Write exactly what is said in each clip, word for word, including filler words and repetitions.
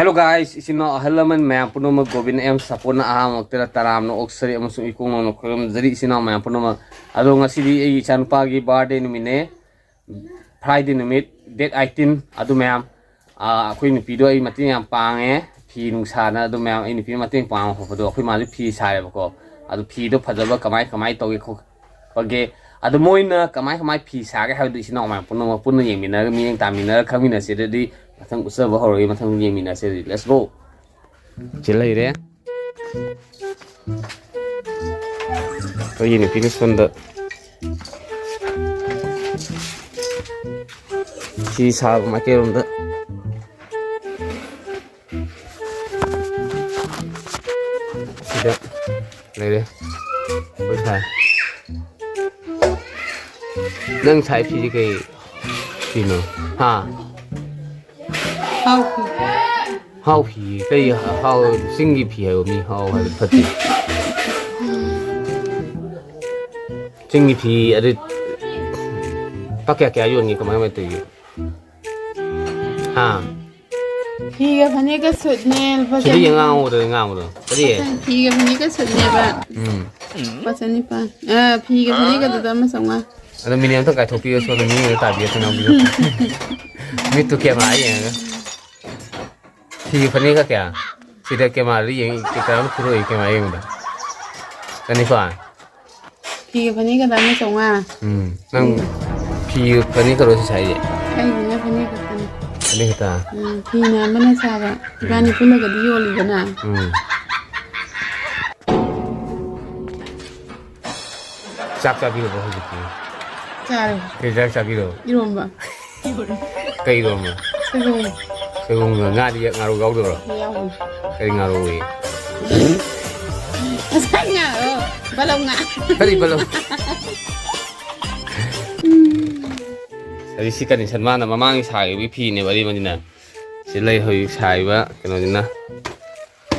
Hello guys, ꯏꯆꯤꯟ ꯏꯅꯥꯎ ꯑꯍꯜ ꯂꯃꯟ ꯃꯌꯥꯝ ꯄꯨꯝꯅꯃꯛ, ꯒꯣꯕꯤꯟ ꯑꯦꯝ ꯁꯥꯄꯣꯟꯅ ꯑꯍꯥꯟꯕꯃꯛꯇꯗ ꯇꯔꯥꯝꯅ ꯑꯣꯛꯆꯔꯤ ꯑꯃꯁꯨꯡ ꯏꯀꯣꯡ ꯅꯧꯅ ꯈꯨꯔꯨꯝꯖꯔꯤ ꯏꯆꯤꯟ ꯏꯅꯥꯎ ꯃꯌꯥꯝ ꯄꯨꯝꯅꯃꯛ꯫ ꯑꯗꯣ ꯉꯁꯤꯗꯤ ꯑꯩꯒꯤ ꯏꯆꯥꯅꯨꯄꯥꯒꯤ ꯕꯥꯔꯗꯦ ꯅꯨꯃꯤꯠꯅꯦ, ꯐ꯭ꯔꯥꯏꯗꯦ ꯅꯨꯃꯤꯠ, ꯗꯦꯠ ꯑꯩꯠꯇꯤꯟ꯫ ꯑꯗꯨ ꯃꯌꯥꯝ, ꯑꯥ, ꯑꯩꯈꯣꯏ ꯅꯨꯄꯤꯗꯣ ꯑꯩ ꯃꯇꯦꯡ ꯌꯥꯝ ꯄꯥꯡꯉꯦ, ꯐꯤ ꯅꯨꯡꯁꯥꯅ ꯑꯗꯨ ꯃꯌꯥꯝ, ꯑꯩ ꯅꯨꯄꯤꯅ ꯃꯇꯦꯡ ꯄꯥꯡꯕ ꯈꯣꯠꯄꯗꯣ꯫ ꯑꯩꯈꯣꯏ ꯃꯥꯁꯨ ꯐꯤ ꯁꯥꯔꯦꯕꯀꯣ, ꯑꯗꯨ ꯐꯤꯗꯣ ꯐꯖꯕ ꯀꯃꯥꯏ ꯀꯃꯥꯏ ꯇꯧꯒꯦ ꯈꯣꯠꯄꯒꯦ, ꯑꯗꯨ ꯃꯣꯏꯅ ꯀꯃꯥꯏ ꯀꯃꯥꯏ ꯐꯤ ꯁꯥꯒꯦ ꯍꯥꯏꯕꯗꯨ ꯏꯆꯤꯟ ꯏꯅꯥꯎ ꯃꯌꯥꯝ ꯄꯨꯝꯅꯃꯛ ꯄꯨꯟꯅ ꯌꯦꯡꯃꯤꯟꯅꯔꯒ, ꯃꯤꯠꯌꯦꯡ ꯇꯥꯃꯤꯟꯅꯔꯒ ꯈꯪꯃꯤꯟꯅꯁꯦ꯫ ꯑꯗꯨꯗꯤ ꯃꯊꯪ ꯎꯠꯆꯕ ꯍꯧꯔꯒꯦ, ꯃꯊꯪ ꯌꯦꯡꯃꯤꯟꯅꯁꯦ꯫ ꯑꯗꯨꯗꯤ let's go꯫ ꯁꯤ ꯂꯩꯔꯦ꯫ ꯑꯩꯈꯣꯏꯒꯤ ꯅꯨꯄꯤꯅ ꯁꯣꯝꯗ ꯐꯤ ꯁꯥꯕ ꯃꯥꯏꯀꯩꯔꯣꯝꯗ ꯁꯤꯗ ꯂꯩꯔꯦ꯫ ꯑꯩꯈꯣꯏ ꯁꯥꯏ꯫ ꯅꯪ ꯁꯥꯏ ꯐꯤꯁꯤ ꯀꯩ ꯐꯤꯅꯣ? ꯍꯥ? ꯍꯥꯎ ꯐꯤ꯫ ꯍꯥꯎ ꯐꯤ ꯀꯩ ꯍꯥꯎ? ꯆꯤꯡꯒꯤ ꯐꯤ ꯍꯥꯏꯕ ꯃꯤ ꯍꯥꯎ ꯍꯥꯏꯕ ꯐꯠꯇꯦ꯫ ꯆꯤꯡꯒꯤ ꯐꯤ ꯑꯗꯨ ꯂꯨꯄꯥ ꯀꯌꯥ ꯀꯌꯥ ꯌꯣꯟꯒꯦ? ꯀꯃꯥꯏ ꯀꯃꯥꯏ ꯇꯧꯒꯦ? ꯍꯥ? ꯐꯤꯒ ꯐꯅꯦꯛꯀ ꯁꯨꯠꯅꯦ, ꯂꯨꯄꯥ ꯁꯤꯗ ꯆꯅꯤ꯫ ꯌꯦꯡ ꯉꯥꯡꯉꯨꯗꯅ ꯉꯥꯡꯕꯗꯣ꯫ ꯀꯔꯤ? ꯐꯤꯒ ꯐꯅꯦꯛꯀ ꯁꯨꯠꯅꯦꯕ꯫ ꯎꯝ꯫ ꯂꯨꯄꯥ ꯆꯅꯤꯄꯥꯟ꯫ ꯑ, ꯐꯤꯒ ꯐꯅꯦꯛꯀꯗꯨꯗ ꯑꯃ ꯆꯥꯝꯃꯉꯥ꯫ ꯑꯗꯣ ꯃꯤꯅꯤꯠ ꯑꯝꯇ ꯀꯥꯏꯊꯣꯛꯄꯤꯌꯣ, ꯁꯣꯝꯗ ꯃꯤ ꯑꯣꯏꯅ ꯇꯥꯕꯤꯌꯣ, ꯉꯥꯡꯕꯤꯌꯣ꯫ ꯃꯤꯠꯇꯨ ꯀꯦꯃꯦꯔꯥ ꯌꯦꯡꯉꯒ꯫ ꯐꯤꯒ ꯐꯅꯦꯛꯀ ꯀꯌꯥ? ꯁꯤꯗ ꯀꯦꯃꯦꯔꯥꯗ ꯌꯦꯡ-, ꯀꯦꯃꯦꯔꯥ ꯑꯃ ꯐꯨꯔꯛꯑꯣ, ꯀꯦꯃꯦꯔꯥ ꯌꯦꯡꯕꯗ꯫ ꯆꯅꯤꯄꯥꯟ? ꯐꯤꯒ ꯐꯅꯦꯛꯀꯗ ꯑꯃ ꯆꯥꯝꯃꯉꯥ꯫ ꯎꯝ꯫ ꯅꯪ ꯐꯤꯒ ꯐꯅꯦꯛꯀꯔꯣ ꯁꯤ ꯁꯥꯏꯁꯦ? ꯑꯩꯒꯤꯅ ꯐꯅꯦꯛ ꯈꯛꯇꯅꯤ꯫ ꯐꯅꯦꯛ ꯈꯛꯇ? ꯎꯝ, ꯐꯤꯅ ꯑꯃꯅ ꯁꯥꯕ꯫ ꯏꯕꯥꯅꯤ ꯄꯨꯜꯂꯒꯗꯤ ꯌꯣꯜꯂꯤꯗꯅ꯫ ꯎꯝ꯫ ꯆꯥꯛ ꯆꯥꯕꯤꯔꯕꯣ ꯍꯧꯖꯤꯛꯇꯤ? ꯆꯥꯔꯦ꯫ ꯀꯩ ꯆꯥꯛ ꯆꯥꯕꯤꯔꯕ? ꯏꯔꯣꯝꯕ꯫ ꯀꯩ ꯏꯔꯣꯝꯕ? ꯁꯣꯏꯕꯨꯝ꯫ ꯁꯣꯏꯕꯨꯝꯒ ꯉꯥꯗꯤ, ꯉꯥꯔꯧ ꯌꯥꯎꯗꯕ꯭ꯔꯣ? ꯌꯥꯎꯕꯅꯤ꯫ ꯀꯔꯤ ꯉꯥꯔꯧ ꯑꯣꯏꯌꯦ? ꯉꯁꯥꯏ ꯉꯥꯔꯣ? ꯕꯂꯞ ꯉꯥ꯫ ꯀꯔꯤ ꯕꯂꯞ? ꯑꯗꯩ ꯁꯤ condition ꯃꯥꯅ ꯃꯃꯥꯡꯒꯤ ꯁꯥꯈꯤꯕꯒꯤ ꯐꯤꯅꯦꯕ, ꯑꯔꯤꯕꯅꯤꯅ꯫ ꯁꯤ ꯂꯩ ꯍꯧꯖꯤꯛ ꯁꯥꯔꯤꯕ ꯀꯩꯅꯣꯁꯤꯅ꯫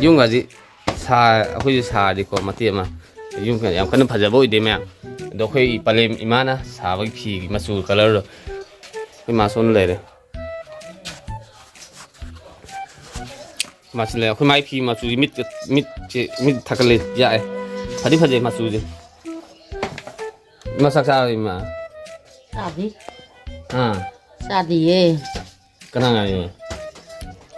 ꯌꯨꯝꯒꯁꯤ ꯁꯥ-, ꯑꯩꯈꯣꯏꯁꯨ ꯁꯥꯔꯗꯤꯀꯣ ꯃꯇꯦꯛ ꯑꯃ ꯌꯨꯝ ꯌꯥꯝ ꯀꯟꯅ ꯐꯖꯕ ꯑꯣꯏꯗꯦ ꯃꯌꯥꯝ꯫ ꯑꯗꯣ ꯑꯩꯈꯣꯏ ꯄꯂꯦꯝ ꯏꯃꯥꯅ ꯁꯥꯕꯒꯤ ꯐꯤꯒꯤ ꯃꯆꯨ colourꯗꯣ ꯑꯩꯈꯣꯏ ꯃꯥ ꯁꯣꯝꯗ ꯂꯩꯔꯦ꯫ ꯃꯥꯁꯤ ꯂꯩ꯫ ꯑꯩꯈꯣꯏ ꯃꯥꯏ ꯐꯤ ꯃꯆꯨꯁꯦ ꯃꯤꯠ, ꯃꯤꯠꯁꯦ, ꯃꯤꯠ ꯊꯛꯀꯠꯂꯦ꯫ ꯌꯥꯛꯑꯦ꯫ ꯐꯗꯤ ꯐꯖꯩ ꯃꯆꯨꯁꯦ꯫ ꯏꯃꯥ ꯆꯥꯛ ꯆꯥꯔꯕ ꯏꯃꯥ? ꯆꯥꯗ꯭ꯔꯤ꯫ ꯑꯥ꯫ ꯆꯥꯗꯤꯌꯦ꯫ ꯀꯅꯥ ꯉꯥꯏꯔꯤꯅꯣ?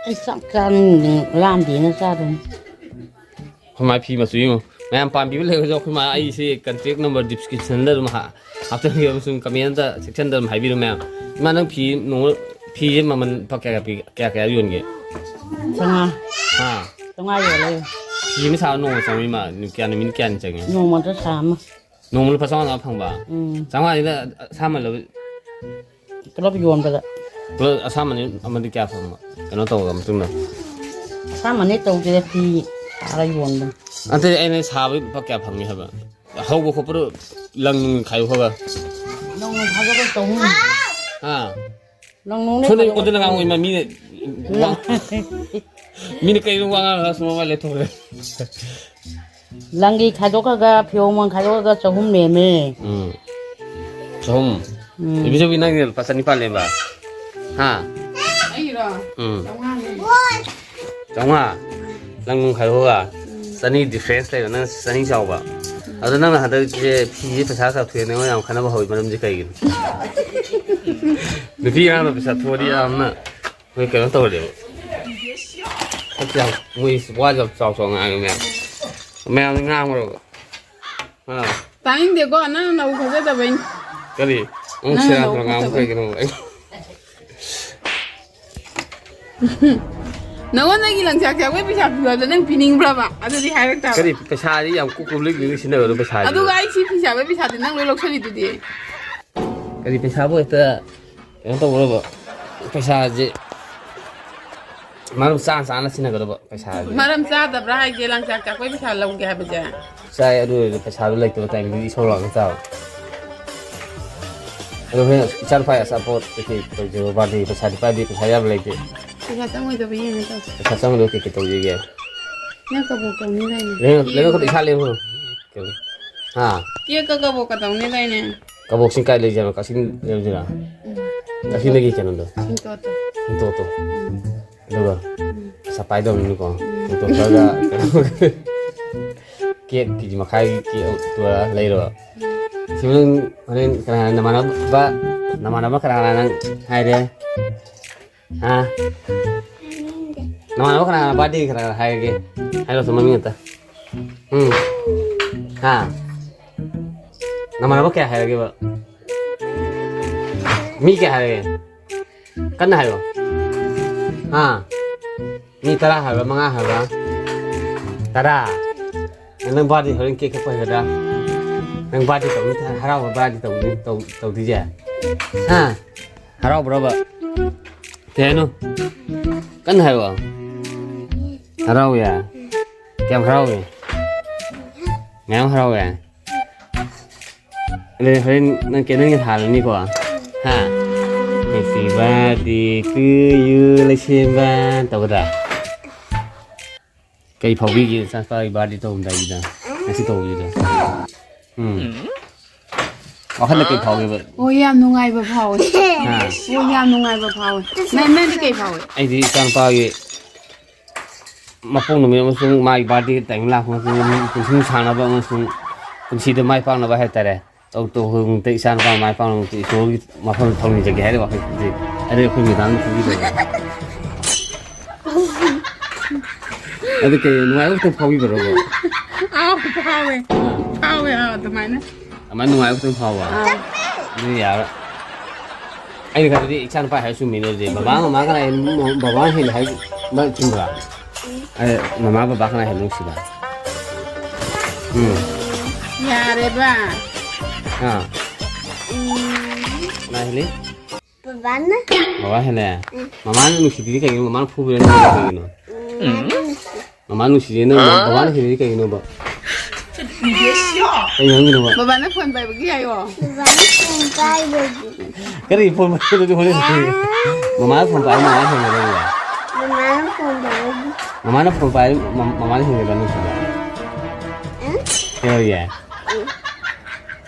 ꯑꯩ ꯆꯥꯛ ꯆꯥꯅꯤꯡꯗꯦ, ꯂꯥꯝꯗꯦꯅ ꯆꯥꯗꯕꯅꯤ꯫ ꯑꯩꯈꯣꯏ ꯃꯥꯏ ꯐꯤ ꯃꯆꯨ ꯌꯦꯡꯉꯨ꯫ ꯃꯌꯥꯝ ꯄꯥꯝꯕꯤꯕ ꯂꯩꯔꯁꯨ ꯑꯩꯈꯣꯏ ꯃꯥ ꯑꯩꯁꯦ contact number description ꯗ ꯑꯗꯨꯝ ꯍꯥ-, ꯍꯥꯞꯆꯤꯟꯕꯤꯔꯝꯃꯣ, ꯁꯨꯝ comment ꯗ, section ꯗ ꯑꯗꯨꯝ ꯍꯥꯏꯕꯤꯔꯣ ꯃꯌꯥꯝ꯫ ꯏꯃꯥ, ꯅꯪ ꯐꯤ ꯅꯣꯡꯃ, ꯐꯤꯁꯦ ꯃꯃꯜ ꯂꯨꯄꯥ ꯀꯌꯥ ꯀꯌꯥ ꯄꯤ-, ꯀꯌꯥ ꯀꯌꯥ ꯌꯣꯟꯒꯦ? ꯆꯥꯝꯃꯉꯥ꯫ ꯍꯥ? ꯆꯥꯝꯃꯉꯥ ꯌꯣꯜꯂꯦ꯫ ꯐꯤ ꯑꯃ ꯁꯥꯕ ꯅꯣꯡꯃ ꯆꯪꯉꯤ ꯏꯃꯥ? ꯀꯌꯥ, ꯅꯨꯃꯤꯠ ꯀꯌꯥꯅꯤ ꯆꯪꯉꯤ? ꯅꯣꯡꯃꯗ ꯁꯥ ꯑꯃ꯫ ꯅꯣꯡꯃ ꯂꯨꯄꯥ ꯆꯥꯝꯃꯉꯥ ꯐꯪꯕ? ꯎꯝ꯫ ꯆꯥꯝꯃꯉꯥꯁꯤꯗ ꯑꯁꯥꯃꯜꯂꯕ? ꯄꯨꯂꯞ ꯌꯣꯟꯕꯗ꯫ ꯄꯨꯂꯞ ꯑꯁꯥꯃꯟ ꯑꯃꯗꯤ ꯀꯌꯥ ꯐꯪꯕ? ꯀꯩꯅꯣ ꯇꯧꯔ ꯃꯇꯨꯡꯗ꯫ ꯑꯁꯥꯃꯟꯗꯤ ꯇꯧꯗꯦꯗ, ꯐꯤ ꯁꯥꯔ ꯌꯣꯟꯕꯅꯤ꯫ ꯅꯠꯇꯦ, ꯑꯩꯅ ꯁꯥꯕꯒꯤ ꯂꯨꯄꯥ ꯀꯌꯥ ꯐꯪꯉꯤ ꯍꯥꯏꯕ? ꯍꯧꯕ ꯈꯣꯠꯄꯗꯣ ꯂꯪ ꯅꯨꯡ ꯈꯥꯏꯗꯣꯛꯈ꯭ꯔꯒ꯫ ꯂꯪ ꯅꯨꯡ ꯈꯥꯏꯗꯣꯛꯈ꯭ꯔꯒ ꯆꯍꯨꯝ꯫ ꯍꯥ? ꯂꯪ ꯅꯨꯡ ꯁꯣꯝꯗ ꯈꯥꯏꯗꯣꯛꯈ꯭ꯔꯒ ꯑꯣꯟꯗꯅ ꯉꯥꯡꯉꯣ ꯏꯃꯥ, ꯃꯤꯅ ꯂꯪ-, ꯃꯤꯅ ꯀꯩꯅꯣ ꯋꯥ ꯉꯥꯡꯉꯒ ꯁꯨꯝ ꯃꯃꯥꯏ ꯂꯦꯞꯊꯣꯛꯈ꯭ꯔꯦ꯫ ꯂꯪꯒꯤ ꯈꯥꯏꯗꯣꯛꯈ꯭ꯔꯒ, ꯐꯤꯌꯣꯡ ꯃꯪ ꯈꯥꯏꯗꯣꯛꯈ꯭ꯔꯒ ꯆꯍꯨꯝ ꯂꯦꯝꯃꯦ꯫ ꯎꯝ꯫ ꯆꯍꯨꯝ? ꯎꯝ꯫ ꯏꯕꯤꯆꯧꯕꯤ, ꯅꯪꯒꯤ ꯂꯨꯄꯥ ꯆꯅꯤꯄꯥꯟ ꯂꯦꯝꯕ? ꯍꯥ? ꯑꯩꯒꯤꯔꯣ? ꯎꯝ꯫ ꯆꯥꯝꯃꯉꯥꯅꯦ꯫ ꯆꯥꯝꯃꯉꯥ? ꯂꯪ ꯅꯨꯡ ꯈꯥꯏꯗꯣꯛꯑꯒ? ꯎꯝ꯫ ꯆꯅꯤ difference ꯂꯩꯕ, ꯅꯪ ꯆꯅꯤ ꯆꯥꯎꯕ꯫ ꯑꯗꯣ ꯅꯪꯅ ꯍꯟꯗꯛꯁꯦ ꯐꯤꯁꯦ ꯄꯩꯁꯥ ꯆꯥꯎꯊꯣꯛꯑꯦ, ꯅꯪꯉꯣꯟꯗ ꯌꯥꯝ ꯈꯟꯅꯕ ꯍꯧꯋꯤ, ꯃꯔꯝꯁꯦ ꯀꯩꯒꯤꯅꯣ? ꯅꯨꯄꯤ ꯑꯉꯥꯡꯅ ꯄꯩꯁꯥ ꯊꯣꯛꯑꯗꯤ ꯌꯥꯝꯅ ꯃꯣꯏ ꯀꯩꯅꯣ ꯇꯧꯔꯦꯕ꯫ ꯐꯠꯇꯦ ꯌꯥꯝ, ꯃꯣꯏ ꯋꯥꯁꯦ ꯌꯥꯝ ꯆꯥꯎ ꯆꯥꯎ ꯉꯥꯡꯉꯦ ꯃꯌꯥꯝ꯫ ꯃꯌꯥꯝꯁꯦ ꯉꯥꯡꯉꯨꯔꯕ? ꯑꯥ꯫ ꯇꯥꯅꯤꯡꯗꯦꯀꯣ, ꯅꯪ ꯅꯕꯨꯛ ꯐꯖꯗꯕꯩꯅꯤ꯫ ꯀꯔꯤ? ꯑꯃꯨꯛ ꯅꯪ ꯁꯦꯔꯥꯟ ꯅꯕꯨꯛ ꯇꯨꯔꯥꯟ ꯉꯥꯡꯕ ꯐꯖꯕꯩ꯫ ꯀꯩꯒꯤꯅꯣ? ꯅꯉꯣꯟꯗꯒꯤ ꯂꯪꯆꯥꯛ ꯆꯥꯛꯄꯩ ꯄꯩꯁꯥ ꯄꯤꯌꯣ ꯍꯥꯏꯕꯗꯣ ꯅꯪ ꯄꯤꯅꯤꯡꯕ꯭ꯔꯕ? ꯑꯗꯨꯗꯤ ꯍꯥꯏꯔꯛꯇꯕ꯫ ꯀꯔꯤ? ꯄꯩꯁꯥꯗꯤ ꯌꯥꯝ ꯀꯨꯞ ꯀꯨꯞ ꯂꯤꯛ ꯂꯤꯛ ꯁꯤꯖꯤꯟꯅꯕꯗꯣ ꯄꯩꯁꯥꯗꯤ꯫ ꯑꯗꯨꯒ ꯑꯩ ꯁꯤ ꯐꯤ ꯁꯥꯕꯩ ꯄꯩꯁꯥꯗꯤ ꯅꯪ ꯂꯣꯏ ꯂꯧꯁꯜꯂꯤꯗꯨꯗꯤ꯫ ꯀꯔꯤ ꯄꯩꯁꯥꯕꯨ ꯍꯦꯛꯇ ꯀꯩꯅꯣ ꯇꯧꯕ꯭ꯔꯕ? ꯄꯩꯁꯥꯁꯦ ꯃꯔꯝ ꯆꯥꯅ ꯆꯥꯅ ꯁꯤꯖꯤꯟꯅꯒꯗꯕ ꯄꯩꯁꯥꯁꯦ꯫ ꯃꯔꯝ ꯆꯥꯗꯕ꯭ꯔꯥ ꯍꯥꯏꯁꯦ ꯂꯪꯆꯥꯛ ꯆꯥꯛꯄꯩ ꯄꯩꯁꯥ ꯂꯧꯒꯦ ꯍꯥꯏꯕꯁꯦ? ꯆꯥꯏ, ꯑꯗꯨ ꯑꯣꯏꯔꯁꯨ ꯄꯩꯁꯥꯗꯣ ꯂꯩꯇꯕ ꯇꯥꯏꯃꯤꯡꯗꯨꯗꯤ ꯏꯁꯧ ꯂꯥꯡꯉ ꯆꯥꯕ꯫ ꯑꯗꯣ ꯍꯣꯔꯦꯟ ꯏꯆꯥ ꯅꯨꯄꯥ ꯑꯆꯥꯄꯣꯠ ꯀꯩꯀꯩ ꯇꯧꯖꯦꯕ, ꯕꯥꯔꯗꯦ ꯄꯩꯁꯥꯗꯤ ꯄꯥꯏꯗꯦ, ꯄꯩꯁꯥ ꯌꯥꯝ ꯂꯩꯇꯦ꯫ ꯄꯩꯁꯥ ꯆꯪꯉꯣꯏꯗꯕ ꯌꯦꯡꯉꯦ ꯇꯧꯁꯦ꯫ ꯄꯩꯁꯥ ꯆꯪꯉꯣꯏꯗꯕ ꯀꯩꯀꯩ ꯇꯧꯁꯤꯒꯦ? ꯅꯪ ꯀꯕꯣꯛ ꯇꯧꯅꯤ ꯗꯥꯏꯅꯦ? ꯂꯩꯔ-, ꯂꯩꯔ ꯈꯨꯠꯇ ꯏꯁꯥ ꯂꯩꯔ ꯈꯨꯠ-, ꯀꯩꯅꯣ? ꯍꯥ? ꯀꯦꯛꯀ ꯀꯕꯣꯛꯀ ꯇꯧꯅꯤ ꯗꯥꯏꯅꯦ? ꯀꯕꯣꯛꯁꯤꯡ ꯀꯥꯏ ꯂꯩꯖꯥꯠꯅꯣ? ꯀꯛꯆꯤꯡ ꯂꯩꯔꯝꯁꯤꯔꯥ? ꯎꯝ꯫ ꯀꯛꯆꯤꯡꯗꯒꯤ ꯀꯩꯅꯣꯗꯣ? ꯁꯤꯡꯇꯣꯠꯇꯣ꯫ ꯁꯤꯡꯇꯣꯠꯇꯣ꯫ ꯎꯝ꯫ ꯑꯗꯨꯒ ꯄꯩꯁꯥ ꯄꯥꯏꯗꯕꯅꯤꯅꯀꯣ, ꯇꯣꯛꯊꯣꯛꯈ꯭ꯔꯒ ꯀꯩꯅꯣ, ꯀꯦꯛ ꯀꯦ ꯖꯤ ꯃꯈꯥꯏꯒꯤ ꯀꯦꯛ ꯑꯃ ꯂꯩꯔꯣ꯫ ꯁꯤꯕꯨ ꯅꯪ ꯍꯣꯔꯦꯟ ꯀꯅꯥ, ꯅꯃꯥꯟꯅꯕ, ꯅꯃꯥꯟꯅꯕ ꯀꯅꯥ ꯀꯅꯥ ꯅꯪ ꯍꯥꯏꯔꯦ? ꯍꯥ? ꯅꯃꯥꯟꯅꯕ ꯀꯅꯥ ꯀꯅꯥ ꯕꯥꯔꯗꯦ ꯀꯅꯥ ꯀꯅꯥ ꯍꯥꯏꯔꯒꯦ? ꯍꯥꯏꯔꯣ ꯁꯨꯝ ꯃꯃꯤꯡ ꯑꯝꯇ꯫ ꯎꯝ꯫ ꯍꯥ? ꯅꯃꯥꯟꯅꯕ ꯀꯌꯥ ꯍꯥꯏꯔꯒꯦꯕ? ꯃꯤ ꯀꯌꯥ ꯍꯥꯏꯔꯒꯦ? ꯀꯟꯅ ꯍꯥꯏꯌꯣ꯫ ꯍꯥ? ꯃꯤ ꯇꯔꯥ ꯍꯥꯏꯕ, ꯃꯉꯥ ꯍꯥꯏꯕ? ꯇꯔꯥ꯫ ꯅꯪ ꯕꯥꯔꯗꯦ ꯍꯣꯔꯦꯟ ꯀꯦꯛ ꯀꯛꯄ ꯍꯩꯒꯗ꯭ꯔꯥ? ꯅꯪ ꯕꯥꯔꯗꯦ ꯇꯧꯅꯤ, ꯍꯔꯥꯎꯕ ꯕꯥꯔꯗꯦ ꯇꯧꯅꯤ, ꯇꯧ-, ꯇꯧꯗꯣꯏꯁꯦ? ꯍꯥ? ꯍꯔꯥꯎꯕ꯭ꯔꯕ? ꯀꯩ ꯍꯥꯏꯅꯣ? ꯀꯟꯅ ꯍꯥꯏꯌꯣ꯫ ꯍꯔꯥꯎꯋꯦ? ꯀꯌꯥꯝ ꯍꯔꯥꯎꯋꯦ? ꯃꯌꯥꯝ ꯍꯔꯥꯎꯋꯦ? ꯑꯗꯨꯗꯤ ꯍꯣꯔꯦꯟ ꯅꯪ ꯀꯦꯟꯗꯜꯒ ꯊꯥꯜꯂꯅꯤꯀꯣ? ꯍꯥ? Happy birthday to you, ꯂꯩꯁꯦꯝꯕ ꯇꯧꯒꯗ꯭ꯔꯥ? ꯀꯩ ꯐꯥꯎꯕꯤꯒꯦ ꯏꯆꯥꯅꯨꯄꯥꯒꯤ ꯕꯥꯔꯗꯦ ꯇꯧꯔꯝꯗꯥꯏꯒꯤꯗ, ꯉꯁꯤ ꯇꯧꯕꯁꯤꯗ? ꯎꯝ꯫ ꯋꯥꯈꯜꯗ ꯀꯩ ꯐꯥꯎꯒꯦꯕ? ꯑꯣ, ꯌꯥꯝ ꯅꯨꯡꯉꯥꯏꯕ ꯐꯥꯎꯋꯦ꯫ ꯍꯥ? ꯑꯣ, ꯌꯥꯝ ꯅꯨꯡꯉꯥꯏꯕ ꯐꯥꯎꯋꯦ꯫ ꯅꯪ, ꯅꯪꯗꯤ ꯀꯩ ꯐꯥꯎꯋꯦ? ꯑꯩꯗꯤ ꯏꯆꯥꯅꯨꯄꯥꯒꯤ ꯃꯄꯣꯛ ꯅꯨꯃꯤꯠ ꯑꯃꯁꯨꯡ ꯃꯥꯒꯤ ꯕꯥꯔꯗꯦ ꯇꯥꯏꯃꯤꯡ ꯂꯥꯛꯄ ꯑꯃꯁꯨꯡ ꯄꯨꯟꯁꯤ ꯅꯨꯡꯁꯥꯡꯅꯕ ꯑꯃꯁꯨꯡ ꯄꯨꯟꯁꯤꯗ ꯃꯥꯏ ꯄꯥꯛꯅꯕ ꯍꯥꯏꯇꯥꯔꯦ꯫ ꯇꯧ ꯇꯧ ꯍꯧꯕꯃꯛꯇ ꯏꯆꯥꯅꯨꯄꯥ ꯃꯥꯏ ꯄꯥꯛꯅꯕ ꯏꯁꯣꯔꯒꯤ ꯃꯐꯝꯗ ꯊꯧꯅꯤꯖꯒꯦ ꯍꯥꯏꯔꯤꯕ ꯋꯥꯈꯜꯁꯤꯗꯤ꯫ ꯑꯗꯨ ꯑꯩꯈꯣꯏ ꯃꯦꯗꯥꯝꯅ ꯈꯪꯕꯤꯗꯕ꯫ ꯑꯗꯨ ꯀꯩ ꯅꯨꯡꯉꯥꯏꯕ ꯈꯛꯇꯪ ꯐꯥꯎꯕꯤꯕ꯭ꯔꯣꯕ? ꯑꯥꯎ, ꯐꯥꯎꯋꯦ꯫ ꯑꯥ꯫ ꯐꯥꯎꯋꯦ, ꯑꯥꯎ, ꯑꯗꯨꯃꯥꯏꯅ꯫ ꯑꯗꯨꯃꯥꯏꯅ ꯅꯨꯡꯉꯥꯏꯕ ꯈꯛꯇꯪ ꯐꯥꯎꯕ? ꯑꯥꯎ꯫ ꯑꯗꯨꯗꯤ ꯌꯥꯔꯣꯏ꯫ ꯑꯩꯅ ꯈꯟꯕꯗꯤ ꯏꯆꯥꯅꯨꯄꯥ ꯍꯥꯏꯕ ꯆꯨꯝꯃꯤꯅꯦ ꯑꯗꯨꯗꯤ꯫ ꯕꯕꯥ ꯃꯃꯥ ꯀꯅꯥ ꯍꯦꯟꯅ, ꯕꯕꯥꯅ ꯍꯦꯜꯂꯤ ꯍꯥꯏꯕ ꯆꯨꯝꯕ꯭ꯔꯥ? ꯑꯦ, ꯃꯃꯥ ꯕꯕꯥ ꯀꯅꯥ ꯍꯦꯟꯅ ꯅꯨꯡꯁꯤꯕ? ꯎꯝ꯫ ꯌꯥꯔꯦꯕ꯫ ꯑꯥ꯫ ꯎꯝ꯫ ꯀꯅꯥ ꯍꯦꯜꯂꯤ? ꯕꯕꯥꯅ꯫ ꯕꯕꯥ ꯍꯦꯜꯂꯦ? ꯎꯝ꯫ ꯃꯃꯥꯅ ꯅꯨꯡꯁꯤꯗ꯭ꯔꯤꯗꯤ ꯀꯩꯒꯤꯅꯣ? ꯃꯃꯥꯅ ꯐꯨꯕꯤꯔ ꯅꯨꯡꯁꯤꯗ꯭ꯔꯤꯅꯣ? ꯎꯝ, ꯃꯃꯥꯅ ꯅꯨꯡꯁꯤ꯫ ꯃꯃꯥꯅ ꯅꯨꯡꯁꯤꯗ꯭ꯔꯤꯗꯤ ꯅꯪ ꯕꯕꯥꯅ ꯍꯦꯜꯂꯤꯗꯤ ꯀꯩꯒꯤꯅꯣꯕ? ꯀꯩ ꯍꯥꯏꯅꯤꯡꯉꯤꯅꯣꯕ? ꯕꯕꯥꯅ ꯐꯣꯟ ꯄꯥꯏꯕꯒꯤ ꯍꯥꯏꯌꯣ꯫ ꯕꯕꯥꯅ ꯐꯣꯟ ꯄꯥꯏꯕꯒꯤ꯫ ꯀꯔꯤ ꯐꯣꯟ ꯄꯥꯏꯕꯗꯨꯗꯤ ꯍꯣꯔꯦꯟ ꯍꯦꯜꯂꯤ? ꯃꯃꯥꯅ ꯐꯣꯟ ꯄꯥꯏ, ꯃꯃꯥꯅ ꯍꯦꯜꯂꯦ ꯅꯪꯕꯣ? ꯃꯃꯥꯅ ꯐꯣꯟ ꯄꯥꯏꯕꯒꯤ꯫ ꯃꯃꯥꯅ ꯐꯣꯟ ꯄꯥꯏ, ꯃ-, ꯃꯃꯥꯅ ꯍꯦꯜꯂꯦꯕ ꯅꯨꯡꯁꯤꯕ? ꯎꯝ? ꯍꯦꯜꯂꯣꯏꯌꯦ? ꯎꯝ꯫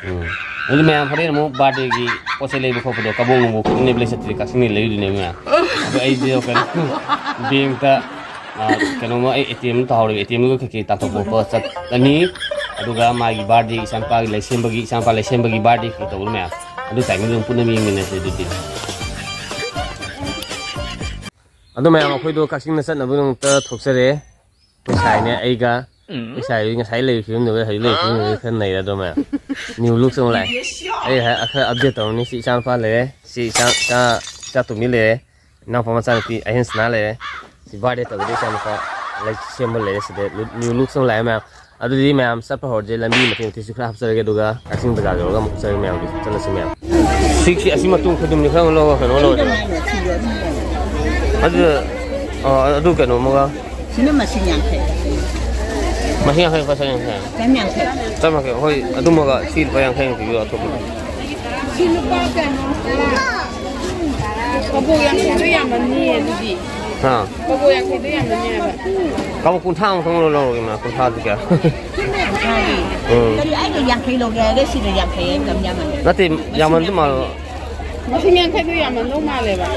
ꯎꯝ꯫ ꯑꯗꯨ ꯃꯌꯥꯝ ꯍꯣꯔꯦꯟ ꯑꯃꯨꯛ ꯕꯥꯔꯗꯦꯒꯤ ꯄꯣꯠ ꯆꯩ ꯂꯩꯕ ꯈꯣꯠꯄꯗꯣ ꯀꯕꯣꯛ ꯅꯨꯡꯕꯣꯛ ꯈꯨꯗꯤꯡꯅꯦꯕ ꯂꯩ ꯆꯠꯇ꯭ꯔꯤ, ꯀꯛꯆꯤꯡꯗꯒꯤ ꯂꯩꯔꯨꯗꯣꯏꯅꯦꯕ ꯃꯌꯥꯝ꯫ ꯑꯗꯣ ꯑꯩꯁꯦ ꯀꯩꯅꯣ, ꯕꯦꯡꯛꯇ, ꯑ, ꯀꯩꯅꯣꯝꯃ ꯑꯩ ꯑꯦ ꯇꯤ ꯑꯦꯝ ꯇꯥꯍꯧꯔꯦꯕ, ꯑꯦ ꯇꯤ ꯑꯦꯝꯗꯨꯒ ꯀꯩꯀꯩ ꯇꯥꯟꯊꯣꯛ ꯈꯣꯠꯄ ꯆꯠꯂꯅꯤ꯫ ꯑꯗꯨꯒ ꯃꯥꯒꯤ ꯕꯥꯔꯗꯦ, ꯏꯆꯥꯅꯨꯄꯥꯒꯤ ꯂꯩꯁꯦꯝꯕꯒꯤ, ꯏꯆꯥꯅꯨꯄꯥ ꯂꯩꯁꯦꯝꯕꯒꯤ ꯕꯥꯔꯗꯦ ꯀꯩꯀꯩ ꯇꯧꯕꯗꯣ ꯃꯌꯥꯝ, ꯑꯗꯨ ꯇꯥꯏꯃꯤꯡꯗꯨ ꯑꯗꯨꯝ ꯄꯨꯟꯅ ꯌꯦꯡꯃꯤꯟꯅꯁꯦ ꯑꯗꯨꯗꯤ꯫ ꯑꯗꯣ ꯃꯌꯥꯝ, ꯑꯩꯈꯣꯏꯗꯣ ꯀꯛꯆꯤꯡꯗ ꯆꯠꯅꯕꯒꯤꯗꯃꯛꯇ ꯊꯣꯛꯆꯔꯦ꯫ ꯑꯩꯈꯣꯏ ꯁꯥꯏꯅꯦ ꯑꯩꯒ꯫ ꯑꯩꯈꯣꯏ ꯁꯥꯏ ꯉꯁꯥꯏ ꯂꯩꯔꯤ ꯐꯤꯕꯝꯗꯨꯒ ꯍꯧꯖꯤꯛ ꯂꯩꯔꯤ ꯐꯤꯕꯝꯗꯨꯒ ꯈꯔ ꯅꯩꯔꯗ꯭ꯔꯣ ꯃꯌꯥꯝ? ꯅ꯭ꯌꯨ ꯂꯨꯛꯁ ꯑꯃꯨꯛ ꯂꯥꯛꯑꯦ꯫ ꯑꯩ ꯍꯥꯏ-, ꯈꯔ ꯑꯞꯗꯦꯠ ꯇꯧꯔꯅꯤ꯫ ꯁꯤ ꯏꯆꯥꯅꯨꯄꯥ ꯂꯩꯔꯦ, ꯁꯤ ꯏꯆꯥ, ꯏꯆꯥ, ꯏꯆꯥꯇꯣꯝꯕꯤ ꯂꯩꯔꯦ, ꯏꯅꯥꯎꯄꯥ ꯃꯆꯥꯅꯨꯄꯤ ꯑꯍꯦꯟꯁꯅꯥ ꯂꯩꯔꯦ꯫ ꯁꯤ ꯕꯥꯔꯗꯦ ꯇꯧꯕꯗ ꯏꯆꯥꯅꯨꯄꯥ ꯂꯩ ꯁꯦꯝꯕ ꯂꯩꯔꯦ꯫ ꯁꯤꯗ ꯂꯨ-, ꯅ꯭ꯌꯨ ꯂꯨꯛꯁ ꯑꯃ ꯂꯥꯛꯑꯦ ꯃꯌꯥꯝ꯫ ꯑꯗꯨꯗꯤ ꯃꯌꯥꯝ ꯆꯠꯄ ꯍꯧꯔꯁꯦ꯫ ꯂꯝꯕꯤ ꯃꯇꯦꯛ ꯃꯇꯦꯛꯁꯨ ꯈꯔ ꯍꯥꯞꯆꯔꯒꯦ, ꯑꯗꯨꯒ ꯀꯛꯆꯤꯡ ꯕꯖꯥꯔ ꯌꯧꯔꯒ ꯑꯃꯨꯛ ꯆꯠꯂꯁꯤ ꯃꯌꯥꯝ꯫ ꯁꯤꯛꯁꯤ ꯑꯁꯤ ꯃꯇꯨꯡ ꯈꯨꯗꯤꯡꯅꯤ ꯈꯔ ꯂꯧꯔꯒ ꯀꯩꯅꯣ ꯂꯧꯔꯁꯦ꯫ ꯑꯗꯨ, ꯑ, ꯑꯗꯨ ꯀꯩꯅꯣ ꯑꯃꯒ꯫ ꯁꯤꯅ ꯃꯁꯤꯡ ꯌꯥꯡꯈꯩ꯫ ꯃꯁꯤꯡ ꯌꯥꯡꯈꯩ, ꯂꯨꯄꯥ ꯆꯥꯝ ꯌꯥꯡꯈꯩ꯫ ꯆꯥꯝ ꯌꯥꯡꯈꯩ꯫ ꯆꯥꯝ ꯌꯥꯡꯈꯩ, ꯍꯣꯏ, ꯑꯗꯨꯃꯒ ꯁꯤ ꯂꯨꯄꯥ ꯌꯥꯡꯈꯩ ꯑꯃ ꯄꯤꯕꯤꯌꯣ, ꯑꯇꯣꯞꯄ꯫ ꯁꯤ ꯂꯨꯄꯥ ꯀꯌꯥꯅꯣ? ꯀꯕꯣꯛ ꯌꯥꯡꯈꯩꯗꯣ ꯌꯥꯝꯃꯅꯤꯌꯦ ꯑꯗꯨꯗꯤ꯫ ꯍꯥ? ꯀꯕꯣꯛ ꯌꯥꯡꯈꯩꯗꯣ ꯌꯥꯝꯃꯅꯤ ꯍꯥꯏꯕ꯫ ꯀꯕꯣꯛ ꯀꯨꯟꯊ꯭ꯔꯥ ꯑꯃꯈꯛ ꯂꯧꯔꯒꯦ, ꯏꯃꯥ, ꯀꯨꯟꯊ꯭ꯔꯥꯗꯤ ꯀꯌꯥ? ꯀꯨꯟꯊ꯭ꯔꯥꯒꯤ? ꯎꯝ꯫ ꯀꯔꯤ, ꯑꯩꯅ ꯌꯥꯡꯈꯩ ꯂꯧꯒꯦ ꯍꯥꯏꯔꯒ ꯁꯤꯗ ꯌꯥꯡꯈꯩ ꯍꯥꯏ ꯀꯝ ꯌꯥꯝꯃꯟ? ꯅꯠꯇꯦ, ꯌꯥꯝꯃꯟꯗꯤ ꯃꯥꯜꯂꯣ꯫ ꯃꯁꯤꯡ ꯌꯥꯡꯈꯩꯗꯣ ꯌꯥꯝꯃꯟꯗꯧ ꯃꯥꯜꯂꯦꯕ꯫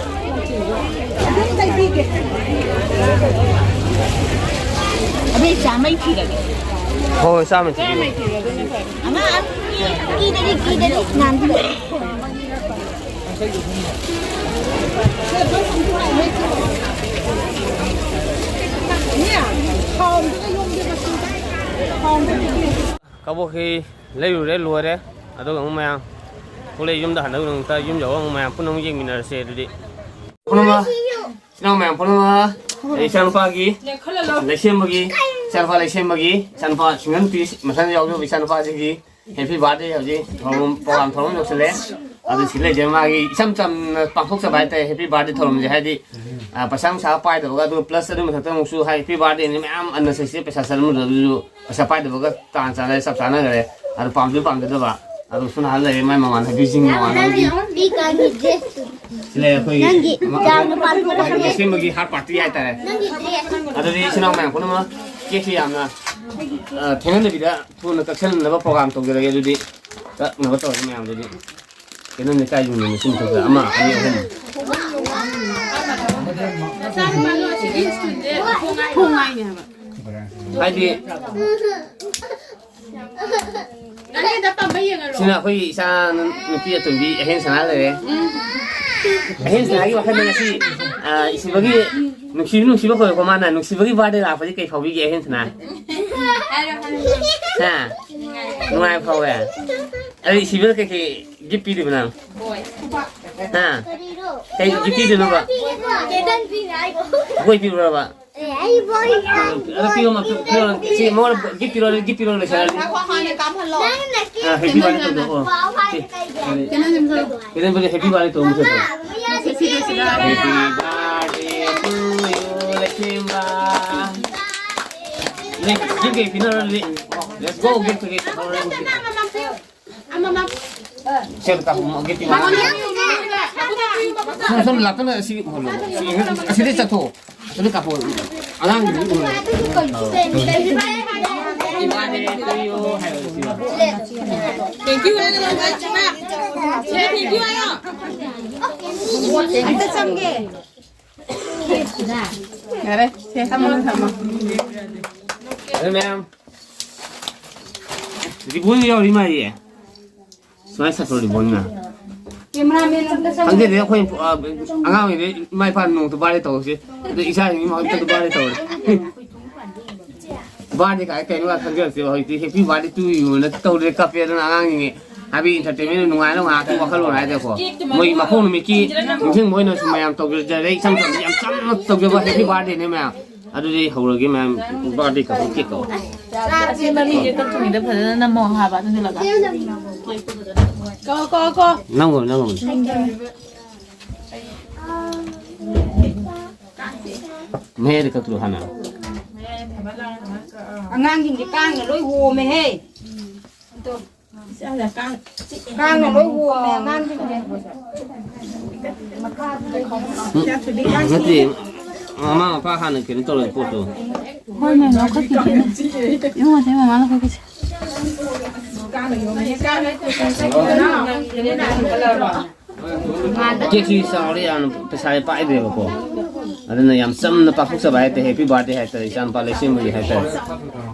ꯑꯗꯨꯗꯤ ꯆꯥꯝꯃꯩ ꯊꯤꯔꯒꯦ꯫ ꯍꯣꯏ, ꯍꯣꯏ, ꯆꯥꯝꯃꯩ ꯊꯤꯕꯤꯔꯣ꯫ ꯆꯥꯝꯃꯩ ꯊꯤꯔꯣ, ꯑꯗꯨꯅ ꯐꯔꯦ꯫ ꯑꯃ, ꯑꯃ, ꯀꯤꯗꯗꯤ, ꯀꯤꯗꯗꯤ, ꯅꯥꯟꯗꯤ꯫ ꯀꯕꯣꯛꯈꯤ ꯂꯩꯔꯨꯔꯦ, ꯂꯣꯏꯔꯦ꯫ ꯑꯗꯨꯒ ꯑꯃꯨꯛ ꯃꯌꯥꯝ ꯊꯣꯛꯂꯛꯑꯦ, ꯌꯨꯝꯗ ꯍꯟꯅꯕꯒꯤꯗꯃꯛꯇ꯫ ꯌꯨꯝ ꯌꯧꯔꯒ ꯑꯃꯨꯛ ꯃꯌꯥꯝ ꯄꯨꯟꯅ ꯑꯃꯨꯛ ꯌꯦꯡꯃꯤꯟꯅꯔꯁꯦ ꯑꯗꯨꯗꯤ꯫ ꯄꯨꯝꯅꯃꯛ, ꯏꯆꯤꯟ ꯏꯅꯥꯎ ꯃꯌꯥꯝ ꯄꯨꯝꯅꯃꯛ, ꯑꯩ ꯏꯆꯥꯅꯨꯄꯥꯒꯤ ꯂꯩꯁꯦꯝꯕꯒꯤ, ꯏꯆꯥꯅꯨꯄꯥ ꯂꯩꯁꯦꯝꯕꯒꯤ, ꯏꯆꯥꯅꯨꯄꯥ ꯁꯤꯡꯒꯜ ꯄꯤꯁ ꯃꯊꯟ ꯌꯥꯎꯖꯕ ꯏꯆꯥꯅꯨꯄꯥꯁꯤꯒꯤ ꯍꯦꯄꯤ ꯕꯥꯔꯗꯦ ꯍꯧꯖꯤꯛ ꯊꯧꯔꯝ, ꯄ꯭ꯔꯣꯒ꯭ꯔꯥꯝ ꯊꯧꯔꯝ ꯌꯧꯁꯤꯜꯂꯦ꯫ ꯑꯗꯨ ꯁꯤ ꯂꯩꯖꯦ ꯃꯥꯒꯤ ꯏꯆꯝ ꯆꯝꯅ ꯄꯥꯡꯊꯣꯛꯆꯕ ꯍꯥꯏꯇꯥꯔꯦ ꯍꯦꯄꯤ ꯕꯥꯔꯗꯦ ꯊꯧꯔꯝꯁꯦ꯫ ꯍꯥꯏꯗꯤ, ꯑ, ꯄꯩꯁꯥ ꯅꯨꯡꯁꯥ ꯄꯥꯏꯗꯕꯒ, ꯑꯗꯨꯒ ꯄ꯭ꯂꯁ ꯑꯗꯨ ꯃꯊꯛꯇ ꯑꯃꯨꯛꯁꯨ ꯍꯥꯏ ꯍꯦꯄꯤ ꯕꯥꯔꯗꯦꯅꯤ ꯃꯌꯥꯝ ꯑꯟꯅꯁꯦꯁꯔꯤ ꯄꯩꯁꯥ ꯆꯠꯂꯝꯕꯗꯣ ꯑꯗꯨꯁꯨ ꯄꯩꯁꯥ ꯄꯥꯏꯗꯕꯒ ꯇꯥꯟ ꯆꯥꯟꯅꯔꯦ, ꯆꯞ ꯆꯥꯟꯅꯈ꯭ꯔꯦ꯫ ꯑꯗꯨ ꯄꯥꯝꯖꯨ ꯄꯥꯝꯖꯗꯕ꯫ ꯑꯗꯨ ꯁꯣꯝ ꯅꯥꯀꯟ ꯂꯩꯔꯦ ꯃꯥꯏ ꯃꯃꯥꯟꯅꯕꯤꯁꯤꯡ, ꯃꯃꯥꯟꯅꯕꯒꯤ꯫ ꯁꯤ ꯂꯩꯔꯦ ꯑꯩꯈꯣꯏꯒꯤ ꯅꯪꯒꯤ ꯏꯆꯥ ꯅꯨꯄꯥꯗꯨꯅ ꯍꯥꯔꯠ ꯄꯥꯔꯇꯤ ꯍꯥꯏꯇꯥꯔꯦ꯫ ꯅꯪꯒꯤ ꯗ꯭ꯔꯦꯁ꯫ ꯑꯗꯨꯗꯤ ꯏꯆꯤꯟ ꯏꯅꯥꯎ ꯃꯌꯥꯝ ꯄꯨꯝꯅꯃꯛ ꯀꯦꯛꯁꯤ ꯌꯥꯝꯅ, ꯑ, ꯊꯦꯡꯍꯟꯗꯕꯤꯗ ꯊꯨꯅ ꯀꯛꯁꯟꯅꯕ ꯄ꯭ꯔꯣꯒ꯭ꯔꯥꯝ ꯇꯧꯖꯔꯒꯦ꯫ ꯑꯗꯨꯗꯤ ꯀꯛꯅꯕ ꯇꯧꯔꯁꯤ ꯃꯌꯥꯝꯗꯨꯗꯤ꯫ ꯀꯩꯅꯣ ꯂꯩꯀꯥꯏꯒꯤ ꯃꯤ ꯃꯁꯤꯡ ꯃꯊꯛꯇ ꯑꯃ, ꯑꯅꯤ, ꯑꯍꯨꯝ꯫ ꯃꯆꯥꯅꯨꯄꯥꯗꯣ ꯑꯁꯤꯒꯤ ꯁ꯭ꯀꯨꯜꯁꯦ ꯊꯣꯡ ꯉꯥꯏ-, ꯊꯣꯡ ꯉꯥꯏꯅꯦ ꯍꯥꯏꯕ꯫ ꯍꯥꯏꯗꯤ, ꯉꯥꯔꯤꯗ ꯄꯥꯝꯕ ꯌꯦꯡꯍꯜꯂꯣ꯫ ꯁꯤꯅ ꯑꯩꯈꯣꯏꯒꯤ ꯏꯆꯥ ꯅꯨꯄꯤ ꯑꯇꯣꯝꯕꯤ ꯑꯍꯦꯟ ꯁꯅꯥ ꯂꯩꯔꯦ꯫ ꯎꯝ꯫ ꯑꯍꯦꯟ ꯁꯅꯥꯒꯤ ꯋꯥꯈꯜꯗ ꯉꯁꯤ, ꯑ, ꯏꯁꯤꯕꯒꯤ ꯅꯨꯡꯁꯤꯕ, ꯅꯨꯡꯁꯤꯕ ꯀꯧꯋꯦꯀꯣ ꯃꯥꯅ꯫ ꯅꯨꯡꯁꯤꯕꯒꯤ ꯕꯥꯔꯗꯦ ꯂꯥꯛꯄꯁꯦ ꯀꯩ ꯐꯥꯎꯕꯤꯒꯦ ꯑꯍꯦꯟ ꯁꯅꯥ? ꯍꯥꯏꯔꯣ, ꯍꯥꯏꯔꯣ꯫ ꯍꯥ? ꯅꯨꯡꯉꯥꯏ ꯐꯥꯎꯋꯦ? ꯑꯗꯨ ꯏꯁꯤꯕꯗ ꯀꯩꯀꯩ ꯒꯤꯐ ꯄꯤꯗꯣꯏꯕ ꯅꯪ? ꯍꯣꯏ꯫ ꯍꯥ? ꯀꯩ ꯒꯤꯐ ꯄꯤꯗꯣꯏꯅꯣꯕ? ꯀꯦꯟꯗꯜ ꯄꯤꯅꯤ ꯍꯥꯏꯕ꯫ ꯕꯣꯏ ꯄꯤꯕ꯭ꯔꯕ? ꯑꯦ, ꯑꯩ ꯕꯣꯏ ꯑꯗꯣ ꯄꯤꯌꯣ, ꯃꯥ ꯄꯤꯌꯣ, ꯄꯤꯌꯣ꯫ ꯁꯤ ꯃꯉꯣꯟꯗ ꯒꯤꯐ ꯄꯤꯔꯣ, ꯒꯤꯐ ꯄꯤꯔꯣ, ꯂꯣꯏꯁꯜꯂꯁꯤ꯫ ꯉꯥꯏꯈꯣ, ꯍꯥꯟꯅ ꯀꯥꯞꯍꯜꯂꯣ꯫ ꯅꯪꯅ ꯀꯦꯛ ꯑꯥ, ꯍꯦꯄꯤ ꯕꯥꯔꯗꯦ ꯇꯧꯗꯣꯛꯑꯣ꯫ ꯁꯤ, ꯀꯦꯟꯗꯜ ꯁꯦꯝꯖꯤꯜꯂꯣ꯫ ꯀꯦꯟꯗꯜ ꯕꯥꯔꯗꯦ, ꯍꯦꯄꯤ ꯕꯥꯔꯗꯦ ꯇꯧꯕ ꯃꯁꯛꯇꯣ꯫ ꯁꯤꯗ, ꯁꯤꯗ꯫ Happy birthday to you, ꯂꯩꯁꯦꯝꯕ꯫ ꯂꯩ, ꯒꯤꯐ ꯀꯩ ꯄꯤꯅꯔꯣ ꯑꯗꯨꯗꯤ? Let's go, ꯒꯤꯐ ꯀꯩ ꯄꯤꯅꯔꯣ? ꯁꯦꯜ ꯀꯥꯞꯄꯣ, ꯒꯤꯐ ꯄꯤꯅꯔꯣ꯫ ꯁꯣꯝ, ꯁꯣꯝ ꯂꯥꯛꯇꯅ ꯑꯁꯤ ꯎꯍꯜꯂꯣ꯫ ꯑꯁꯤ, ꯑꯁꯤꯗꯩ ꯆꯠꯊꯣꯛꯑꯣ꯫ ꯑꯗꯨ ꯀꯥꯞꯄꯣ꯫ ꯑꯉꯥꯡꯒꯤꯗꯤ ꯎꯍꯜꯂꯣ꯫ Thank you ꯍꯥꯏꯒꯗꯧꯕ ꯅꯠꯇ꯭ꯔꯥ? ꯁꯦ, thank you ꯍꯥꯏꯌꯣ꯫ ꯑꯝꯇ ꯆꯪꯒꯦ꯫ ꯌꯥꯔꯦ, ꯁꯦ, ꯊꯝꯃꯣ, ꯊꯝꯃꯣ꯫ ꯑꯗꯨ ꯃꯌꯥꯝ, ꯔꯤꯕꯣꯟ ꯌꯥꯎꯔꯤ ꯃꯥꯜꯂꯤꯌꯦ꯫ ꯁꯨꯃꯥꯏꯅ ꯁꯥꯠꯄ ꯔꯤꯕꯣꯟꯅ꯫ ꯀꯦꯃꯦꯔꯥꯃꯦꯟ ꯑꯝꯇ ꯆꯪꯉꯣ꯫ ꯈꯪꯖꯗꯦ, ꯑꯩꯈꯣꯏ, ꯑ, ꯑꯉꯥꯡ ꯑꯣꯏꯔꯤꯉꯩ ꯏꯃꯥ ꯏꯄꯥꯅ ꯅꯣꯡꯃꯇ ꯕꯥꯔꯗꯦ ꯇꯧꯔꯛꯁꯦ꯫ ꯑꯗꯣ ꯏꯆꯥꯁꯤꯡꯒꯤ ꯃꯍꯨꯠꯇ ꯕꯥꯔꯗꯦ ꯇꯧꯔꯦ꯫ ꯕꯥꯔꯗꯦ ꯀꯥꯏ ꯀꯩꯅꯣ ꯀꯥꯏ ꯈꯪꯖꯔꯛꯇꯦꯕ꯫ ꯍꯧꯖꯤꯛꯇꯤ happy birthday to you ꯅ ꯇꯧꯔꯦ, ꯀꯞꯄꯦ꯫ ꯑꯗꯨꯅ ꯑꯉꯥꯡꯁꯤꯡꯒꯤ ꯍꯥꯏꯕꯗꯤ entertainment ꯅꯨꯡꯉꯥꯏꯅ ꯉꯥꯏꯍꯥꯛꯀꯤ ꯋꯥꯈꯜꯂꯣꯟ ꯍꯥꯏꯇꯥꯔꯦꯀꯣ꯫ ꯃꯣꯏ ꯃꯄꯣꯛ ꯅꯨꯃꯤꯠꯀꯤ ꯅꯤꯡꯁꯤꯡꯕ ꯑꯣꯏꯅꯁꯨ ꯃꯌꯥꯝ ꯇꯧꯖꯔꯦ꯫ ꯏꯆꯝ ꯆꯝꯕ ꯌꯥꯝ ꯆꯝꯅ ꯇꯧꯖꯕ happy birthday ꯅꯦ ꯃꯌꯥꯝ꯫ ꯑꯗꯨꯗꯤ ꯍꯧꯔꯒꯦ ꯃꯌꯥꯝ, ꯕꯥꯔꯗꯦ ꯀꯞꯄ ꯀꯦꯛ ꯀꯛꯑꯣ꯫ ꯆꯥꯛꯁꯦ ꯃꯃꯤꯡꯁꯦ ꯀꯛꯇ꯭ꯔꯤꯉꯩꯗ ꯐꯖꯅ ꯅꯝꯃꯣ ꯍꯥꯏꯕ, ꯑꯗꯨ ꯅꯨꯃꯤꯠꯂꯒ꯫ ꯀꯣ, ꯀꯣ, ꯀꯣ꯫ ꯅꯝꯒꯣ, ꯅꯝꯒꯣ꯫ ꯃꯌꯥꯏꯗ ꯀꯛꯇ꯭ꯔꯣ ꯍꯥꯟꯅ? ꯑꯉꯥꯡꯁꯤꯡꯁꯦ ꯀꯥꯡꯅ ꯂꯣꯏ ꯍꯣꯝꯃꯦꯍꯦ꯫ ꯀꯥꯡꯅ ꯂꯣꯏ ꯍꯣꯝꯃꯦ ꯑꯉꯥꯡꯁꯤꯡꯁꯦ꯫ ꯅꯠꯇꯦ, ꯃꯃꯥ ꯃꯄꯥ ꯍꯥꯟꯅ ꯀꯩꯅꯣ ꯇꯧꯔꯦ ꯄꯣꯠꯇꯣ꯫ ꯍꯣꯏ, ꯃꯦꯝ, ꯂꯧꯈꯠꯈꯤꯒꯦꯅꯦ꯫ ꯏꯕꯨꯡꯉꯣ, ꯁꯤ ꯃꯃꯥ ꯂꯧꯈꯠꯈꯤꯁꯦ꯫ ꯀꯦꯛꯁꯤ ꯆꯥꯎꯔꯦ, ꯌꯥꯝꯅ ꯄꯩꯁꯥꯁꯦ ꯄꯥꯏꯗ꯭ꯔꯦꯕꯀꯣ꯫ ꯑꯗꯨꯅ ꯌꯥꯝ ꯆꯝꯅ ꯄꯥꯡꯊꯣꯛꯆꯕ ꯍꯥꯏꯇꯥꯔꯦ, ꯍꯦꯄꯤ ꯕꯥꯔꯗꯦ ꯍꯥꯏꯇꯥꯔꯦ, ꯏꯆꯥꯅꯨꯄꯥ ꯂꯩꯁꯦꯝꯕꯒꯤ ꯍꯥꯏꯇꯥꯔꯦ꯫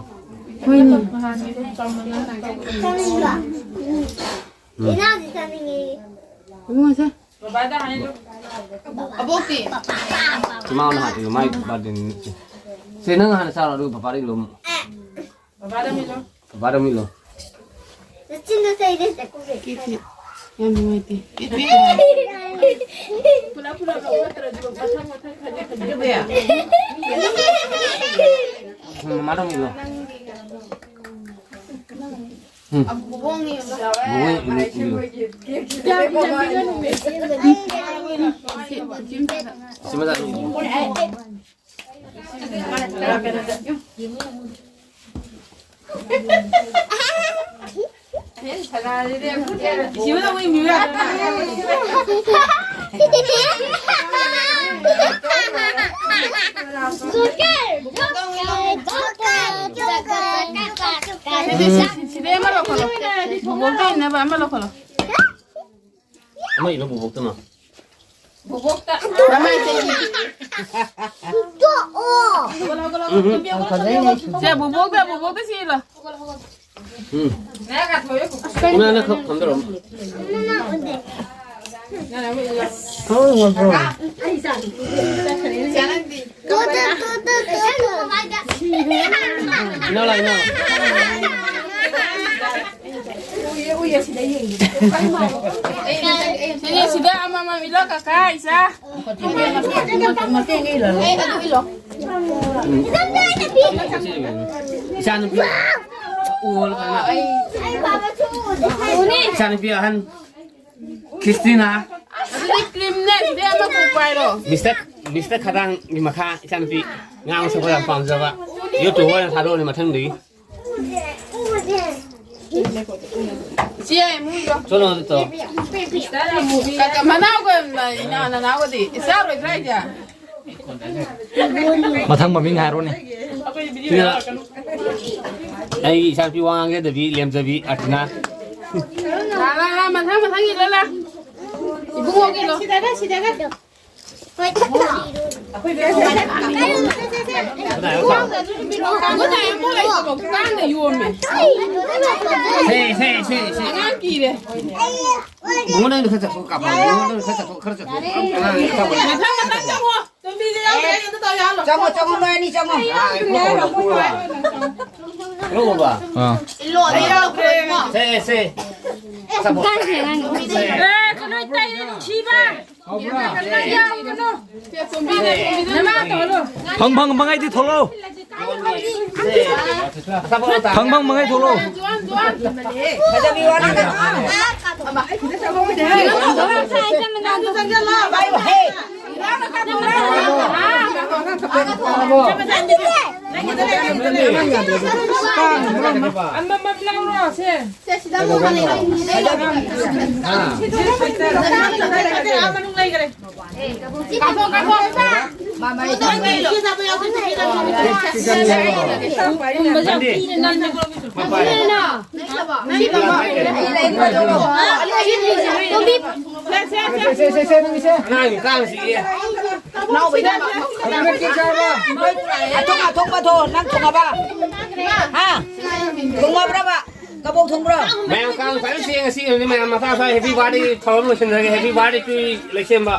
ꯍꯣꯏꯅꯦ꯫ ꯎꯝ꯫ ꯏꯕꯨꯡꯉꯣꯁꯦ꯫ ꯕꯕꯥꯗ ꯍꯥꯏꯌꯨ꯫ ꯑꯕꯣꯛꯇꯤ? ꯏꯃꯥꯅ ꯍꯥꯏꯌꯨ, ꯃꯥꯏ ꯕꯥꯔꯗꯦꯅꯤ꯫ ꯁꯦ, ꯅꯪ ꯍꯥꯟꯅ ꯆꯥꯔꯣ, ꯑꯗꯨꯒ ꯕꯕꯥꯗ ꯏꯜꯂꯣ ꯑꯃꯨꯛ꯫ ꯕꯕꯥꯗ ꯃꯤꯠꯂꯣ꯫ ꯕꯕꯥꯗ ꯃꯤꯠꯂꯣ꯫ ꯅꯆꯤꯟꯗꯣ ꯆꯩꯗꯦ, ꯆꯠꯀꯨꯒꯦ꯫ ꯀꯦꯛꯁꯤ ꯌꯥꯝ ꯅꯨꯡꯉꯥꯏꯇꯦ꯫ ꯄꯨꯂꯞ ꯄꯨꯂꯞ ꯂꯧꯈꯠꯇ꯭ꯔꯁꯨ ꯃꯊꯪ ꯃꯊꯪ ꯈꯖꯤꯛ ꯈꯖꯤꯛ꯫ ꯎꯝ, ꯃꯃꯥꯗ ꯃꯤꯠꯂꯣ꯫ ꯎꯝ꯫ ꯕꯣꯕꯣꯛ ꯃꯤꯠꯂꯣ꯫ ꯁꯤ ꯃꯆꯥ ꯃꯤꯠꯂꯣ꯫ ꯁꯤꯗꯩ ꯑꯃ ꯂꯧꯈꯠꯂꯣ꯫ ꯕꯣꯕꯣꯛꯇ ꯏꯟꯅꯕ ꯑꯃ ꯂꯧꯈꯠꯂꯣ꯫ ꯑꯃ ꯏꯜꯂꯣ ꯕꯣꯕꯣꯛꯇꯅ꯫ ꯕꯣꯕꯣꯛꯇ꯫ ꯃꯃꯥꯏ ꯇꯩꯕꯤ꯫ ꯇꯣꯛꯑꯣ꯫ ꯎꯝ꯫ ꯁꯦ, ꯕꯣꯕꯣꯛꯇ, ꯕꯣꯕꯣꯛꯇ ꯁꯤ ꯏꯜꯂꯣ꯫ ꯎꯝ꯫ ꯏꯃꯥꯅ ꯈꯔ ꯐꯝꯗꯔꯣ꯫ ꯇꯣꯛꯑꯣ, ꯇꯣꯛꯑꯣ, ꯇꯣꯛꯑꯣ꯫ ꯏꯅꯥꯎ ꯂꯥꯛꯑꯣ, ꯏꯅꯥꯎ꯫ ꯁꯤꯗꯤ ꯁꯤꯗ ꯑꯃꯃꯝ ꯏꯜꯂꯣ, ꯀꯀꯥ, ꯏꯆꯥ꯫ ꯏꯆꯥ ꯅꯨꯄꯤ ꯑꯣꯜꯂꯒ ꯏꯆꯥ ꯅꯨꯄꯤ ꯑꯍꯟ ꯈ꯭ꯔꯤꯁꯇꯤꯅꯥ꯫ ꯑꯗꯨꯗꯤ ꯀ꯭ꯔꯤꯝꯅꯦ, ꯁꯤꯗꯤ ꯑꯃ ꯀꯣꯛ ꯄꯥꯏꯔꯣ꯫ ꯃꯤꯁꯇꯔ, ꯃꯤꯁꯇꯔ ꯈꯗꯥꯡꯒꯤ ꯃꯈꯥ ꯏꯆꯥ ꯅꯨꯄꯤ ꯉꯥꯡ ꯁꯛꯄ ꯌꯥꯝ ꯄꯥꯝꯖꯕ ꯌꯨꯇ꯭ꯌꯨꯕꯔ ꯑꯣꯏꯅ ꯊꯥꯗꯣꯛꯑꯅꯤ ꯃꯊꯪꯗꯒꯤ꯫ ꯆꯦ, ꯃꯨꯏꯗꯣ꯫ ꯆꯠꯂꯣ ꯑꯗꯨ ꯇꯧ꯫ ꯀ-, ꯀ-, ꯃꯅꯥꯎꯒ ꯏꯅꯥꯎ ꯅꯅꯥꯎꯒꯗꯤ ꯆꯥꯔꯣꯏꯗ꯭ꯔꯥ ꯍꯥꯏꯁꯦ? ꯃꯊꯪ ꯃꯃꯤꯡ ꯍꯥꯏꯔꯣꯅꯦ꯫ ꯁꯤꯅ ꯑꯩꯒꯤ ꯏꯆꯥꯅꯨꯄꯤ ꯋꯥ ꯉꯥꯡꯖꯗꯕꯤ ꯂꯦꯝꯖꯕꯤ ꯑꯔꯇꯤꯅꯥ꯫ ꯂꯥ, ꯂꯥ, ꯂꯥ, ꯃꯊꯪ, ꯃꯊꯪ ꯏꯜꯂꯣ, ꯂꯥ꯫ ꯏꯕꯨꯡꯉꯣꯒꯤ ꯏꯜꯂꯣ꯫ ꯁꯤꯗꯒ, ꯁꯤꯗꯒ꯫ ꯀꯥꯡꯗ ꯌꯣꯝꯃꯦ꯫ ꯁꯦ, ꯁꯦ, ꯁꯦ, ꯁꯦ꯫ ꯑꯉꯥꯡ ꯀꯤꯔꯦ꯫ ꯏꯕꯨꯡꯉꯣ, ꯅꯪ ꯈꯔ ꯆꯠꯊꯣꯛ, ꯀꯥꯞꯄꯣ꯫ ꯏꯕꯨꯡꯉꯣ, ꯅꯪ ꯈꯔ ꯆꯠꯊꯣꯛ, ꯈꯔ ꯆꯠꯊꯣꯛ꯫ ꯑꯉꯥꯡ ꯈꯔ ꯆꯠꯊꯣꯛ꯫ ꯃꯊꯪ, ꯃꯊꯪ ꯆꯪꯉꯣ꯫ ꯇꯣꯝꯕꯤꯁꯦ ꯌꯥꯎꯗ꯭ꯔꯦ, ꯑꯩ ꯑꯝꯇ ꯇꯧ ꯌꯥꯍꯜꯂꯣ꯫ ꯆꯪꯉꯣ, ꯆꯪꯉꯣ, ꯅꯣꯏ ꯑꯅꯤ ꯆꯪꯉꯣ꯫ ꯑꯥ, ꯑꯩ ꯈꯣꯡ ꯍꯧꯔꯛꯄ ꯎꯔꯕ? ꯈꯪꯉꯕ? ꯑꯥ꯫ ꯑꯩ ꯌꯥꯎꯗ꯭ꯔꯦ꯫ ꯁꯦ, ꯁꯦ꯫ ꯆꯠꯄꯣ꯫ ꯁꯦ꯫ ꯑꯦ, ꯀꯩꯅꯣ ꯇꯧꯔꯤꯅꯦ, ꯅꯨꯡꯁꯤꯕ꯫ ꯌꯥꯎꯒꯅꯨ꯫ ꯁꯦ, ꯇꯣꯝꯕꯤ, ꯅꯃꯥ ꯇꯧꯍꯜꯂꯣ꯫ ꯐꯪ ꯐꯪ ꯃꯉꯥꯏꯗꯤ ꯊꯣꯛꯂꯛꯑꯣ꯫ ꯐꯪ ꯐꯪ ꯃꯉꯥꯏ ꯊꯣꯛꯂꯛꯑꯣ꯫ ꯑꯃꯃꯝ ꯂꯧꯔꯣ, ꯁꯦ꯫ ꯁꯦ, ꯁꯤꯗ ꯑꯃꯨꯛ ꯍꯥꯟꯅ ꯌꯦꯡꯉꯣ꯫ ꯁꯤꯗ ꯌꯦꯡꯉꯣ꯫ ꯁꯤꯗ ꯌꯦꯡꯉꯣ꯫ ꯁꯤꯗ ꯌꯦꯡꯉꯣ꯫ ꯁꯤꯗ ꯌꯦꯡꯉꯣ꯫ ꯀꯥꯊꯣꯛ, ꯀꯥꯊꯣꯛ꯫ ꯃꯃꯥ, ꯁꯤꯗ ꯌꯦꯡꯉꯣ꯫ ꯁꯤꯗ ꯌꯦꯡꯉꯣ꯫ ꯁꯤꯗ ꯌꯦꯡꯉꯣ꯫ ꯅꯪꯗꯤ? ꯃꯄꯥꯟ꯫ ꯁꯦ, ꯁꯦ, ꯁꯦ, ꯁꯦ, ꯅꯪꯒꯤ ꯁꯦ꯫ ꯑꯉꯥꯡꯒꯤ ꯀꯥꯡ ꯆꯤꯛꯑꯦ꯫ ꯑꯊꯣꯡ, ꯑꯊꯣꯡꯕꯗꯣ ꯅꯪ ꯊꯣꯡꯉꯕ? ꯍꯥ? ꯊꯣꯡꯉꯕ꯭ꯔꯕ? ꯀꯕꯣꯛ ꯊꯣꯡꯕ꯭ꯔꯣ? ꯃꯌꯥꯝ ꯀꯥꯡ ꯐꯖꯅ ꯆꯤꯛꯑꯦ ꯉꯁꯤ꯫ ꯃꯌꯥꯝ ꯃꯊꯥ ꯁ꯭ꯋꯥꯏ happy birthday ꯊꯧꯔꯝ ꯂꯣꯏꯁꯤꯟꯖꯔꯒꯦ꯫ Happy birthday to ꯂꯩꯁꯦꯝꯕ꯫